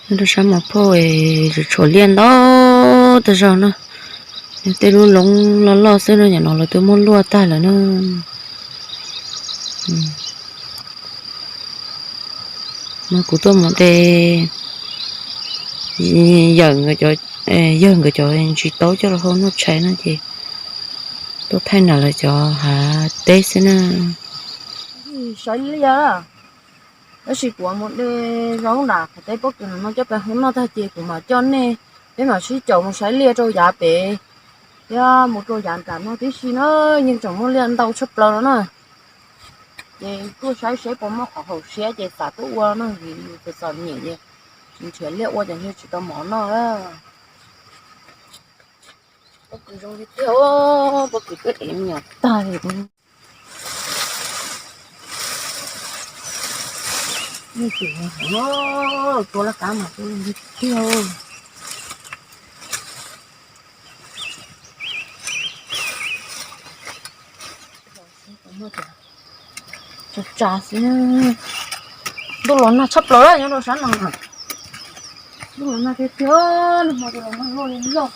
Rau sab mas phauj, tshuav liaj ntau tag zog na. Tej lub loob loj loj xwb no, nim no lawv twb muab luaj tag lawm na. Mas kuv tuaj mus de yawg nkawd cov ntsis taub coj los hau noj tshais no ces tuaj thaij nram lawv cov hav teb xwb na. Saib liaj, tab sis kuv mus de zaub nram qhov teb pob kws no coj peb hu noj tag ces kuv mam coj nej, peb mam sib caum mus saib liaj rau yav pem thiab mus rau yav nram no tib si na, yeej tseem muaj liaj ntau tshaj plaws no na. Ces tuaj saib seb puas muaj qhov haum siab ces xav tuaj ua no vim yus txom txom nyem ces tsis nrhiav liaj ua ces ntshe tsis tau mov noj. Pob kws zoo tiag tiag, pob kws twb ev me nyuam tag li. Tua laj kab mas tua tiag. Tsa tsa xwb. Ntuj los nag tshaj plaws nyob rau sab no. Ntuj los nag tiag tiag, nag hmo los nag loj li loj.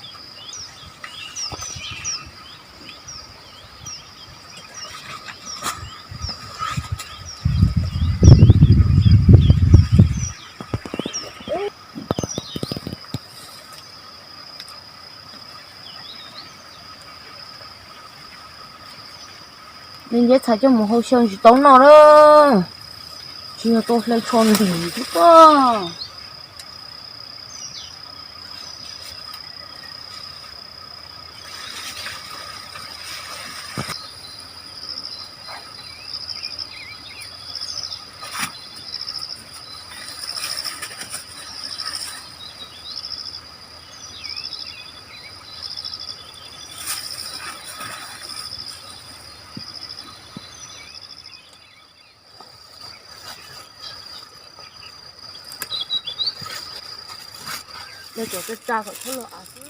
Li nceb txhais coj mus hau xyaw ntsis taub noj na. Tsis yog tua hle tsho ntim xwb pob. Cov tsa tsa kom txhob los av xwb.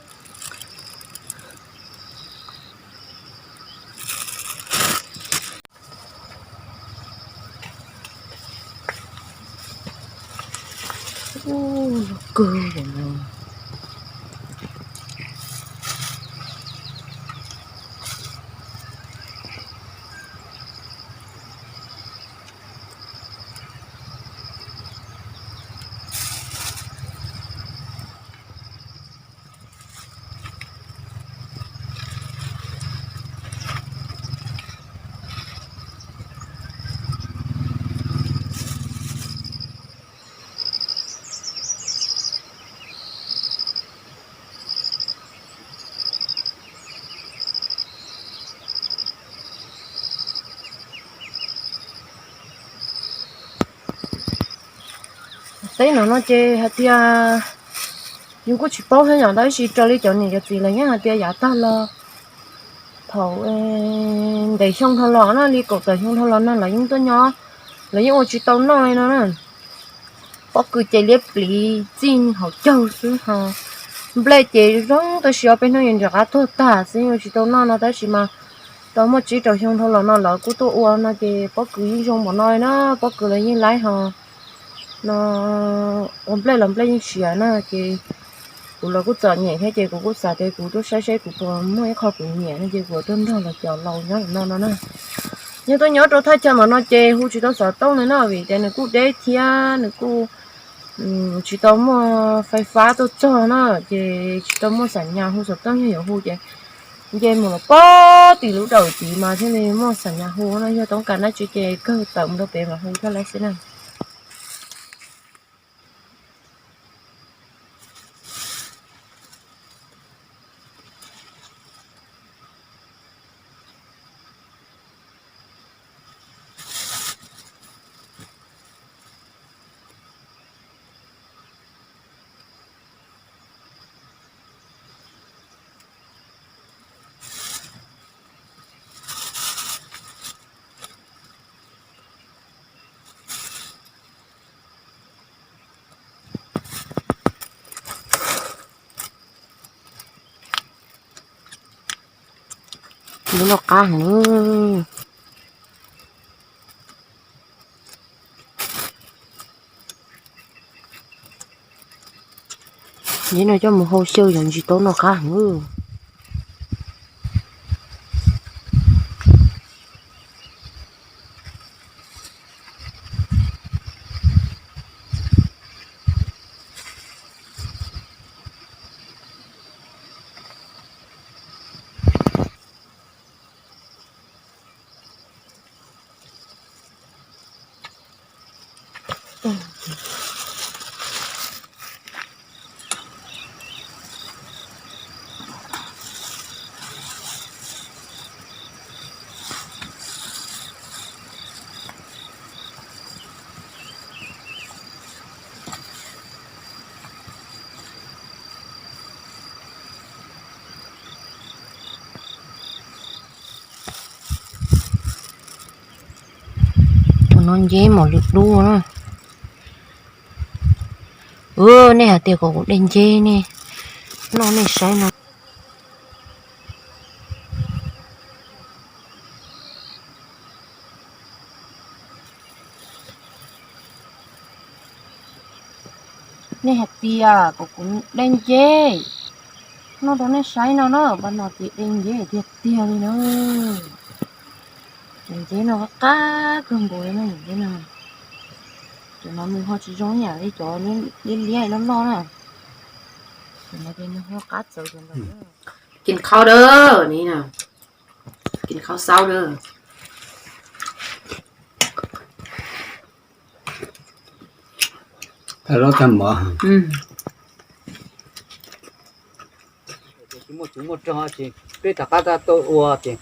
Ub, loj kawg li no. Teb no no ces hais tias yus kuj tsis paub thiab yom, tab sis raws li cov niam cov txiv lawv yeej hais tias yav tag los thaum ntev xyoo dhau los no, li kaum tawm xyoo dhau los no lawv yeej tuaj nyob, lawv yeej ua tsis tau noj li no na. Pob kws ces liab pliv txij hauv caug xwb ho. Nplej ces zoo tab sis ob peb hnub yuav nram qab tuag tag xwb, ua tsis tau noj no, tab sis mas tau muaj tsib rau xyoo dhau los no lawv kuj tuaj ua no ces pob kws yeej zoo npaum no li na, pob kws los yeej laib ho. No ua nplej los nplej yeej siav na, ces kuv los kuj txom nyem thiab ces kuv kuj xav tias kuv tuaj saib seb kuv puas muaj ib qho kuv nyiam no ces kuv tuaj nrog los cov laus nyob no no na. Yog tuaj nyob rau thaj chaw ntawm no ces hu tsis tau xov tooj li na, vim tias nws kuj deb thiab nws kuj tsis tau muaj fais fab tuaj txog na, ces tsis tau muaj xam nyas hu xov tooj, yog yuav hu ces nce mus los pog tim lub dawm tid mas thiaj li muaj xam nyas hu no, yog toob kas dab tsi ces kawg tawm mus rau pem mas hu thiaj laib xwb na. Lub loj qab heev. Ntses no coj mus hau xyaw yog ntsis tau noj qab heev. Tus no nceb mos lwm dub na. Nej hais tias kom kuv de nceb nej noj nej saib no. Nej hais tias kom kuv de nceb noj rau nej saib no na, pab no ces de nceb tiag tiag li na. Cov nceb no qab kawg nkaus li na, nceb no. Cov no nws ho tsis zoo ib yam li cov liab liab loj loj na. Cov no ces nws ho qab txawv cov ntawd. Kis qhaub dawb ni, kis qhaub xaub dawb. Tag lub tag mov. Tsis muaj tsuv muaj rog, peb rov qab tuaj ua ces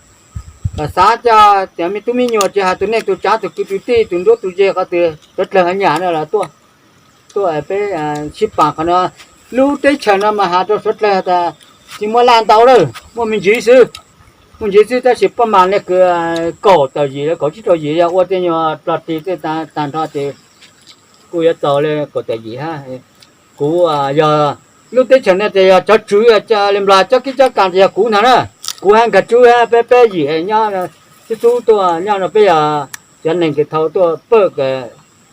xav coj tias me tub me nyuam tsis hais tus neej tus tsav tus kwv tus tij tus nruab tus ze qhov twg suav dlawg nyam no los tuaj, tuaj peb sib pab qhov no. Lub teb chaws no mas has rau suav dlawg tas tsis muaj laj ntau lawm, muaj me ntsis xwb. Muaj ntsis xwb tab sis poj mam li kws kaum tawm yim kaum tsib rau yim yog ua tej nyuag plog ris tej tag nrho ces kuj yuav txaus li kaum tawm yim hab. Kuv yog lub teb chaws no ces yog cov tswv li nplog cov kib cov kam ces yog kuv ntag na. Kuv hab nkag tswb hab peb peb yim nyob xub xub tuaj nyob no peb yog cov neeg kws thaum tuaj pawg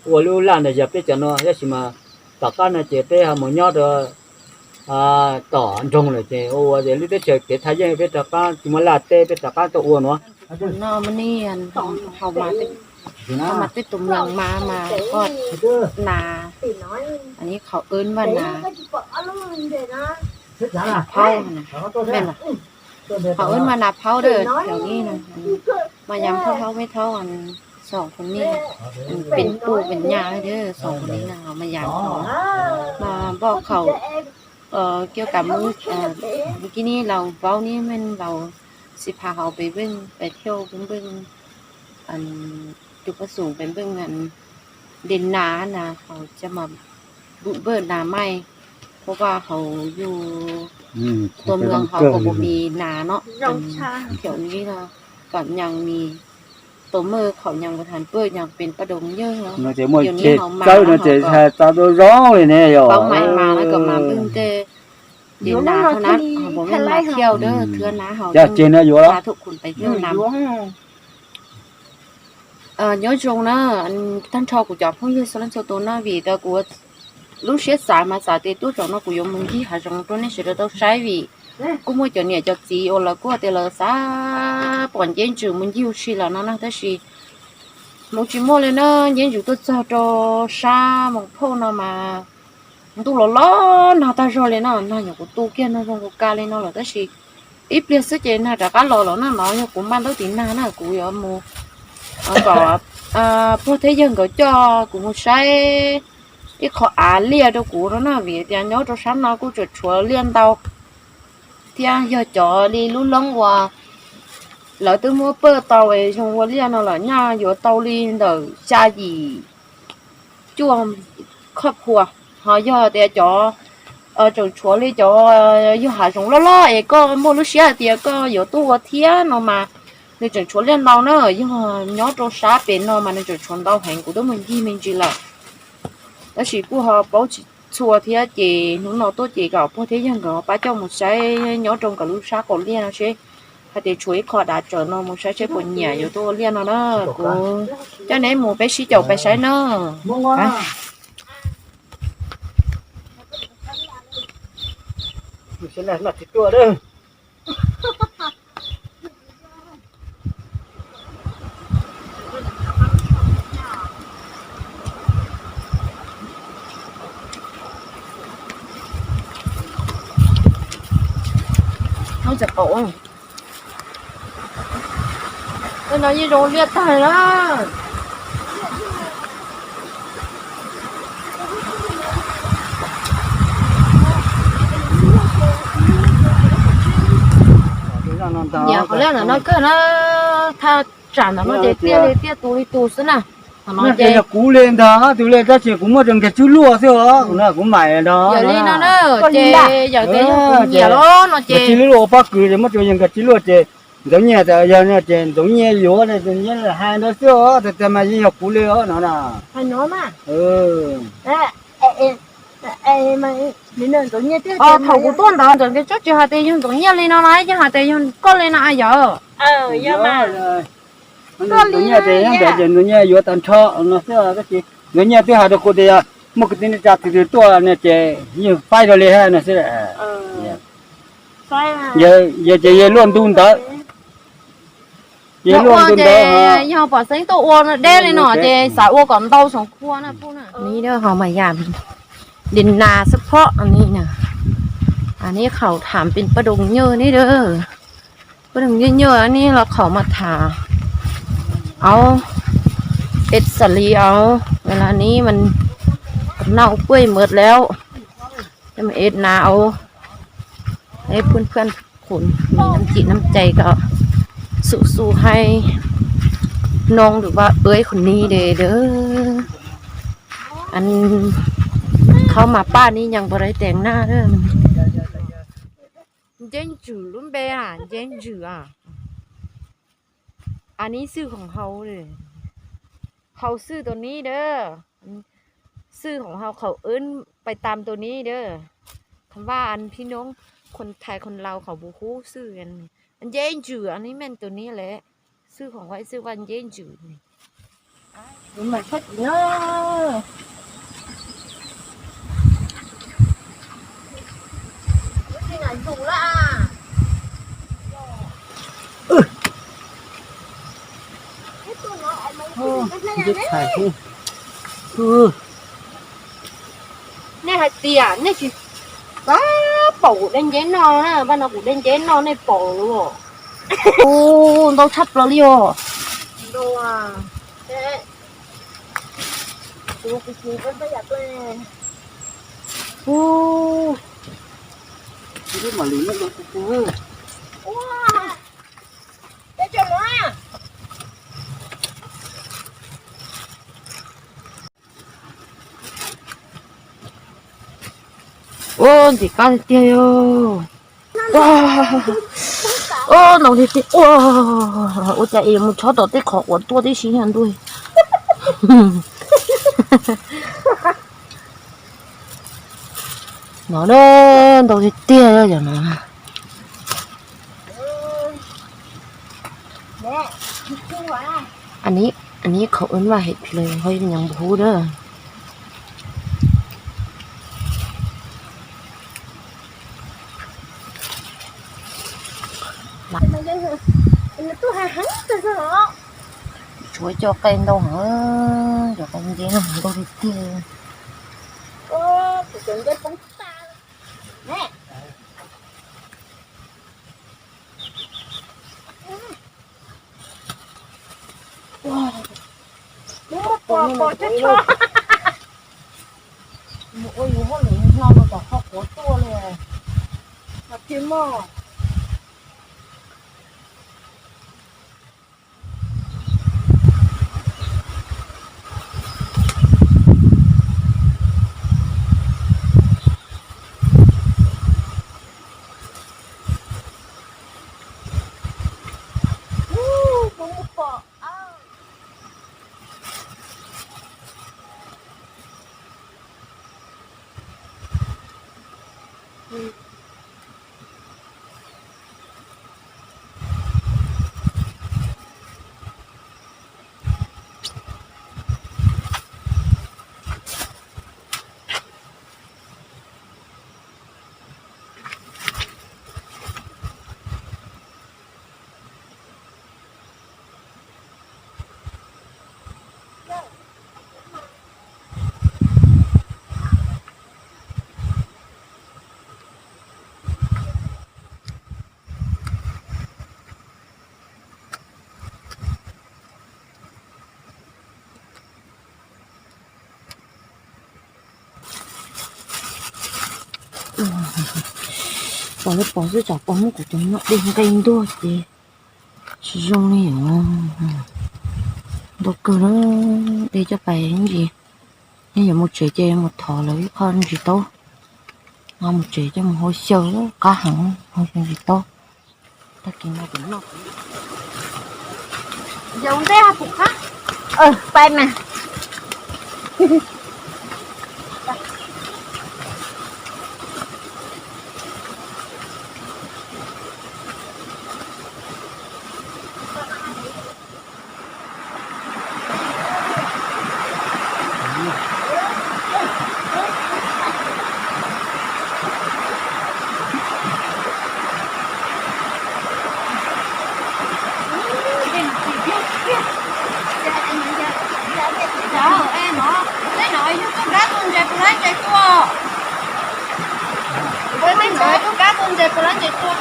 ua lub laj ntawd yog peb cov no tab sis mas tom qab no ces peb ho mus nyob rau tom nroog lawm ces ua ua lub teb chaws kev thaj yeej peb rov qab tsis muaj laj teb peb rov qab tuaj ua no. Hauv mas tej tus mloog mas mas koj nas, qhov wb mas nas phaub, qhov wb mas nas phaub dawb, mas yam phaub phaub peb thaub xoom qhov nej, pem puj pem nyaj xwb xoom qhov nej mas yam mas npoj khaum. Kiav kam mus kib neb laus vaub neb meej laus xib phaj hauv pem npeej pem thiauj pem npeej tus poj xum pem npeej de nas na, hauv caj mas npaj nas maij, pab vaj hauv yug tua mloog hauv kom mus mis nas no. Thiab neb no kom nyam mis tus mej khaum nyam nkaus tham paj nyam pem paj doos yawg no. Yog neb hauv mas no tau zoo li ne yog paub mais mas no kom mas npej tej de nas thauj na, hauv pem mas thiauj dawb thiab na hauv yog ces no yuav los thauj khum pem thiauj na. Nyob zoo na, tag nrho kuv cov phooj ywg txhua leej txhua tus na, vim tias kuv lub siab xav mas xav tias tuaj zaum no kuv yuav mus ncig hav zoov rau nej sawv daws tau saib vim kuj muaj cov niam cov txiv uas lawv kuj tias lawv xav pom nceb ntsws mus ncig ua si lawm no na, tab sis mus tsis muaj li na. Nceb ntsws tuaj txog rau sab Moos Phauj no mas ntuj los los nag tag zog li no, nag nyuam qhuav tu kiag nag zoo nkaus li no lawm tab sis ib pliag xwb ces nag rov qab los lawm na. No yog kuv npaj ntaub tiv nag na, kuv yuav mus kom pog thiab yawg nkawd coj kuv mus saib ib qho av liaj rau kuv no na, vim tias nyob rau sab no kuj tseem tshuav liaj ntau thiab yog cov li lub loob uas lawv twb muab pawj tau es zoo ua liaj no lawm nyaj yuav tau li ntawm xya yim cuaj khoj phua. Ho yog tias cov tseem tshuav li cov yog hav zoov loj loj es koj muaj lub siab hais tias koj yuav tuaj ua thiab no mas nws tseem tshuav liaj ntau na. Yog nyob rau sab pem no mas nws tseem tshuav ntau heev, kuv twb mus ncig me ntsis lawm tab sis kuj ho paub tsis txhua thiab ces hnub no tuaj ces kom pog thiab yawg nkawd pab coj mus saib nyob rau nkawd lub sab qaum liaj no seb hais tias tshuav ib qho dav tsawv no mus saib seb puas nyiam yuav tuaj ua liaj no na. Kuv coj neb mus peb sib caum pais saib na. Noj tsis tuaj lawm. No yeej zoo liaj tag na. Nyiam qhov liaj ntawm no kawg na, thaj tsam ntawm no ces tiaj li tiaj tus li tus xwb na. Ces yog kuv li ntag, tus li tab sis kuv muab rau nkawd tswb luaj xwb os, kuv mam ntag. Yog li no na, ces yog tias yog kuv nyiam los no ces tswb luaj ua pob kws ces muab rau nkawd tswb luaj ces ntxoov nyiaj, yog ces ntxoov nyiaj yuav, hais ntawd xwb os, tiag tiag mas yeej yog kuv li os no na. Thaum kuv tuaj ntawd ntawm nkawd tsob tsis hais tias yog ntxoov nyiaj li no na, yog hais tias yog koj li no yog. Ntxoov nyiaj ces ntxoov nyiaj yuav tag nrho no xwb, ntxoov nyiaj twb hais rau kuv tias muaj kwv tij neej tsa twg twg tuaj no ces yeej faib rau li no xwb. Yog ces yog luaj ntu ntawd. Yog luaj ntu ntawd, yog pom xeeb tuaj ua deb li no ces xav ua kom ntau xoom khua na. Ni ho mas yam di nas xab phob ni na. Ni khaum tham pin paj doog nyuj ni dawb. Paj doog nyuj nyuj ni los khaum mas tham. Au, ej xav li au, ua li ni mas nau puaj mawd lawm. Ej nas au, ej phooj ywg, qhov muaj nam cim nam cai kom xub xub hais noog lwm vaj ua qhov ni de dawb. Khawb mas paj ni nyam npua dai teev na. Nceb ntsws lub npe a, nceb ntsws a. Anv ni xwj khoom haus, haus xwj tus ni dawb. Xwj khoom haus khawm wb pais tam tus ni dawb. Khawb vaj anv phib noob, khon thais khon laus khoom pus hub xwj. Nceb ntsws anv ni meej tus ni lawm. Xwj khoom haus xwj vaj nceb ntsws. Nej hais tias nej tsis pom kuv de nceb no na, vaj no kuv de nceb no nej pom lawm. Ntau tshaj plaws li os. Ua ntxim qab tiag tiag. Ua ntau tiag tiag. Ua, ua cas es mus chob tom tej qhov quav tuaj tib si ntuj. No na, ntau tiag tiag yom no. Anv ni, anv ni khaum wb vaj hem plawg ho nyob npua hub dawb. Tshuav cov qe ntau heev, cov qe nceb no ntau tiag tiag. Mus ua yus hauj lwm no los tom qhov quav tuaj li. Mas tsis muaj. Pom li pom xwb, tsam pom muab kuv cov noj dej nqe ntuag ces tsis zoo li os. Ntau kawg na, dej coj pais ntsis, yeej yuav mus tsev ces mus thov lawv ib qho ntsis taub, mus tsev coj mus hau xyaw qab heev, hau xyaw ntsis taub. Tag kis no kuv noj. Yog ntej ha pum qab. Pais mas. Tej no yug tub kab tua ntses puas laib ntses tua? Tej no tub kab tua ntses puas laib ntses tua?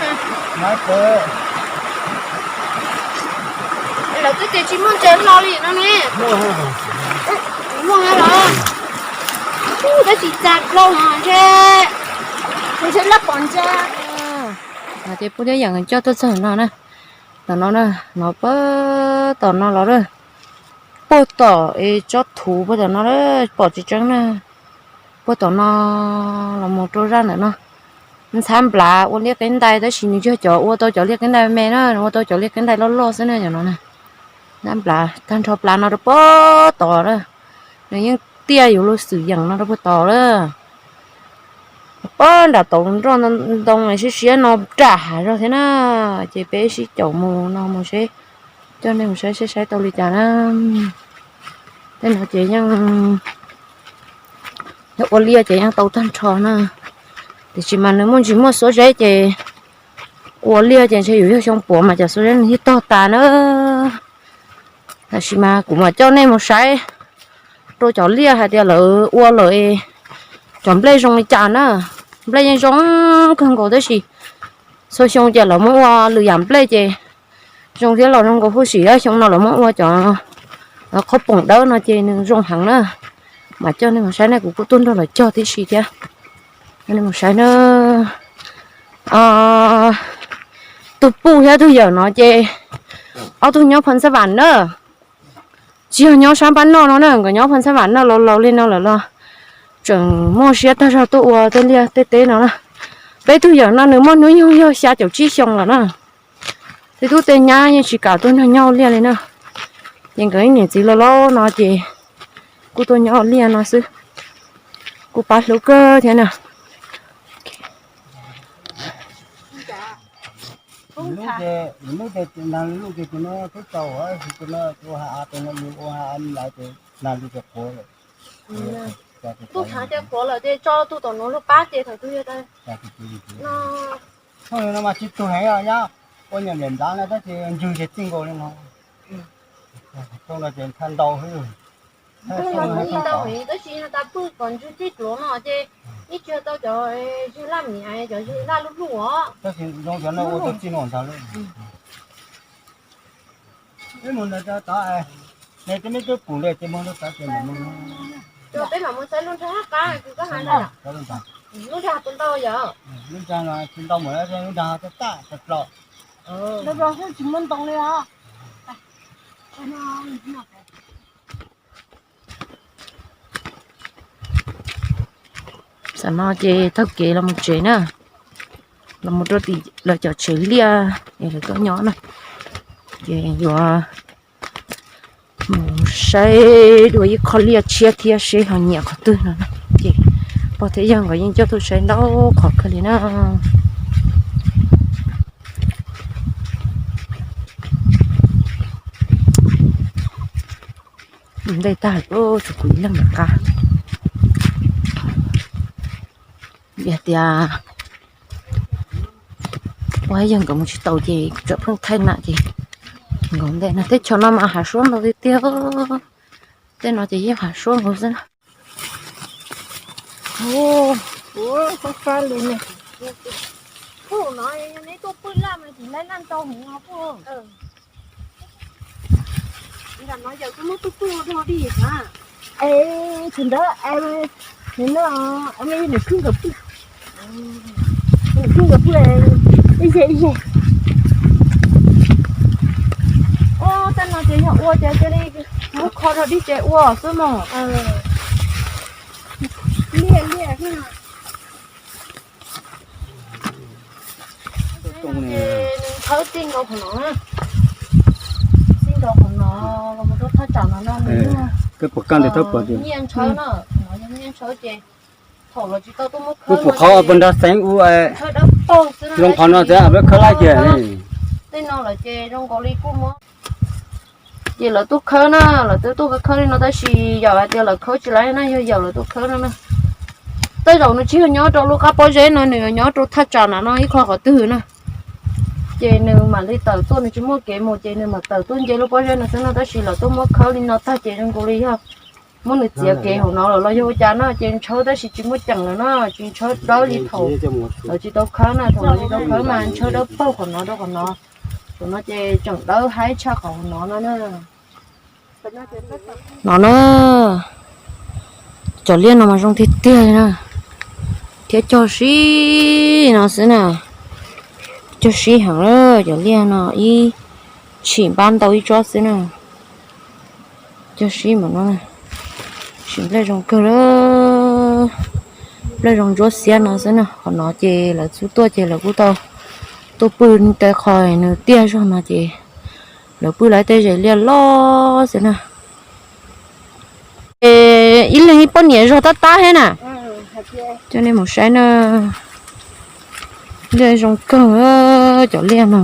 Lawv twb tias tsis muaj ntses hlo li no ne. Muaj los tab sis txag dlhau no ntshe, ntshe lab pom ntses. Ces puab thiab yawm coj tuaj txog no na. Tom no na, no puag tom no los lawm. Puag tom es tsob thuv puag tom no lawm, pom tsis tseeb na. Puag tom no los mus rau zaj ntawm no. Ntxhab nplav ua liaj qeb ntais tab sis nws yog cov ua tau cov liaj qeb ntais me na, nws ua tau cov liaj qeb ntais loj loj xwb na cov no na. Ntxhab nplav tag nrho plav no rau puag tom na. Nws yeej tiaj yuav luag xwm yeem no rau puag tom lawm. Puag nram taus nroj ntoo siab siab no nram hav zog thiab na. Ces peb sib caum mus no mus seb, coj nej mus saib seb saib tau li cas na. Tej no ces yeej, yog ua liaj ces yeej tau tag nrho na. Tiam sis mas nws muaj ntsis muaj xuab zeb ces ua liaj ces ntshe yuav yog xyoo puav mas cov xuab zeb nws thiaj tog tas na. Tab sis mas kuv mam coj nej mus saib rau cov liaj hais tias lawv ua lawm cov nplej zoo li cas na. Nplej yeej zoo kawg nkaus tab sis txhua xyoo ces lawv muab ua lwm yam nplej ces zoo thiab los zoo nkaus huv si. Xyoo no lawv muab ua cov qhob poom dawb no ces nws zoo heev na. Mam coj nej mus saib na, kuv kuj tuaj nrog lawv cog tib si thiab. Coj nej mus saib na. Tus puj thiab tus yawm no ces ob tug nyob Pha Ntxaj Vam na. Tsis yog nyob sab npab noj no na, nkawd nyob Pha Ntxaj Vam no laus laus li no lawm los tseem muaj siab tag zog tuaj ua tej liaj tej teb no na. Peb tug yawm no nws muaj hnub nyoog yog xya caum tsib xyoo lawm na. Tej tub tej nyab yeej tsis kam tuaj nrog nyob ua liaj li na. Ces nkawd ib niam txiv laus laus no ces kuj tuaj nyob ua liaj no xwb. Kuj pab hlub kawg thiab na. Tub tshav ces qhuav lawm ces tso tug tom nuav lug pab ces thaum twg yog no mas tsis tug heev os nyab, ua nyuam nplav no tab sis ntswg ces txij nkaus li no. Xyoo no ces ntau heev, ntau heev tab sis tas pwj kom ntswg txij pluav no ces ib tsis tau cov zwg laj miv cov zwg laj lub hlub os. Tab sis zoo cov no ua tau txij no ntag lawm. Peb mus ntawd tod, nej twb pum li ces mus rau tod ces mus. Peb mam mus saib lub nrag qab kws koj has ntag. Lub nrag puas ntau yom? Lub nrag no tsis ntau mus, lub nrag taj taj tas los. Los xwb tsis muaj ntoo li os. Tam no ces taug kev los mus tsev na, los mus rau tim lawv cov tsev liaj es lawv tuaj nyob na. Ces yuav mus saib dua ib qho liaj tshiab thiab seb ho nyiam qhov twg no na. Ces pog thiab yawg nkawd yeej coj tuaj saib ntau qhov kawg li na. Ntej tag tsuas kuv ib leeg lawm qab. Vim hais tias pog thiab yawg nkawd mus tsis tau ces kuv tseem pheej thaij nam ces nkaum ntej no. Teb chaws no mas hav suab ntau tiag tiag. Tej no ces yeej hav suab nkaus xwb na. Ua fab fab li ne. Pum no neb tuaj pwj laj mas tsis laib laj ntau heev no pum. Ntawm no yawm twb muab pwj pwj ua dog dig na. Es tsis ntawd, nws no, nws khwb nkawd pwj. Ua tej no ces yog ua ces cia li muab kho rau dib tsev ua xwb mog. Khawb txij nkaus qhov no, txij nkaus qhov no los mus rau thaj tsam no no nws, koj puas kaj ntawd thawb puas tias nyiaj ntshaw no, nyiaj ntshaw ces thaum los tsis tau tuaj muab khawb, puas qhov puas nrog xeev ua, khawb dawb paug xwb zoo qhov no thiab, khawb laib kiag. Tej no lawm ces zoo nkaus li kuj muab, ces lawv tuaj khawb na, lawv twb tuaj khawb li no tab sis yawm hais tias lawv khawb tsis laib na, yog yawm lawv tuaj khawb no na. Tej zaum nws tsis yog nyob rau lub qab pob zeb no, nws nyob rau thaj tsam na no ib qho qhov twg na. Ces nws mam li tawm tuaj, nws tsis muaj kev mus ces nws mam tawm tuaj nce lub pob zeb no xwb no, tab sis lawv tuaj muab khawb li no tag ces zoo nkaus li yog muab nws txiav kev hauv no lawm los yog ua cas no ces ntshaw tab sis tsis muaj ceem lawm no, tsis ntshaw dawb li thaum lawv tsis tau khawb na, thaum lawv tsis tau khawb mas ntshaw dawb paug qhov no rau qhov no, thaum no ces tseem dawb haib tshaj qhov no no na. No na, cov liaj no mas zoo tiag tiag li na, thiab cog sib no xwb na, cog sib heev lawm cov liaj no ib tshim npab ntau ib tsob xwb na, cog sib npaum no, sim nplej zoo kawg lawm, nplej zoo ntsuab xiab no xwb na, qhov no ces lawv txhub tuaj ces lawv kuj tau tuaj pw, tej qho nws tiaj zog no ces lawv pw lawv tej zes liaj loj xwb na. Ib leeg ib poj niam zog tab tab thiab na. Coj nej mus saib na, liaj zoo kawg, cov liaj no.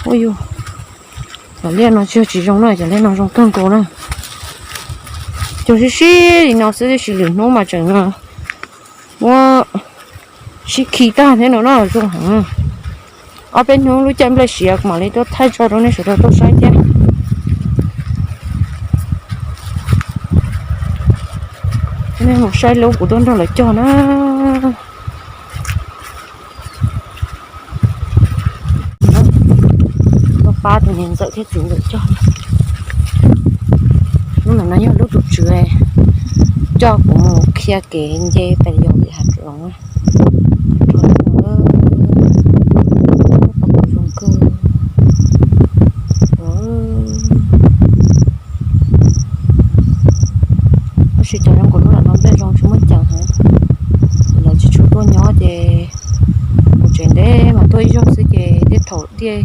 Ua yug, cov liaj no tsis yog tsis zoo na, cov liaj no zoo kawg nkaus na. Cog sib sib li no xwb tab sis lwm hnub mas tseem muab sib khi tag thiab no na, zoo heev. Ob peb hnub lub caij nplej siav kuv mam li tuaj thaij tso rau nej sawv daws tau saib thiab. Nej mus saib lub kuv tuaj nrog lawv cog na. Tuaj pab tus niam ntxawm thiab txiv ntxawm cog. Lub ntawm no yog lub tus tswv coj kuv mus qhia kev nce pes yos vim hav zoov. Zoo kawg. Tab sis cov zoo nkaus lub ntawm no nplej zoo tsis muaj ceem heev, lawv tsis tshua tuaj nyob ces mus tsev ntev mas tuaj ib zaug xwb ces tej thaum tiaj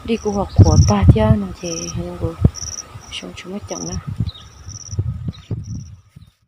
dij kuj ho qhuav tag thiab no ces zoo nkaus zoo tsis muaj ceem na.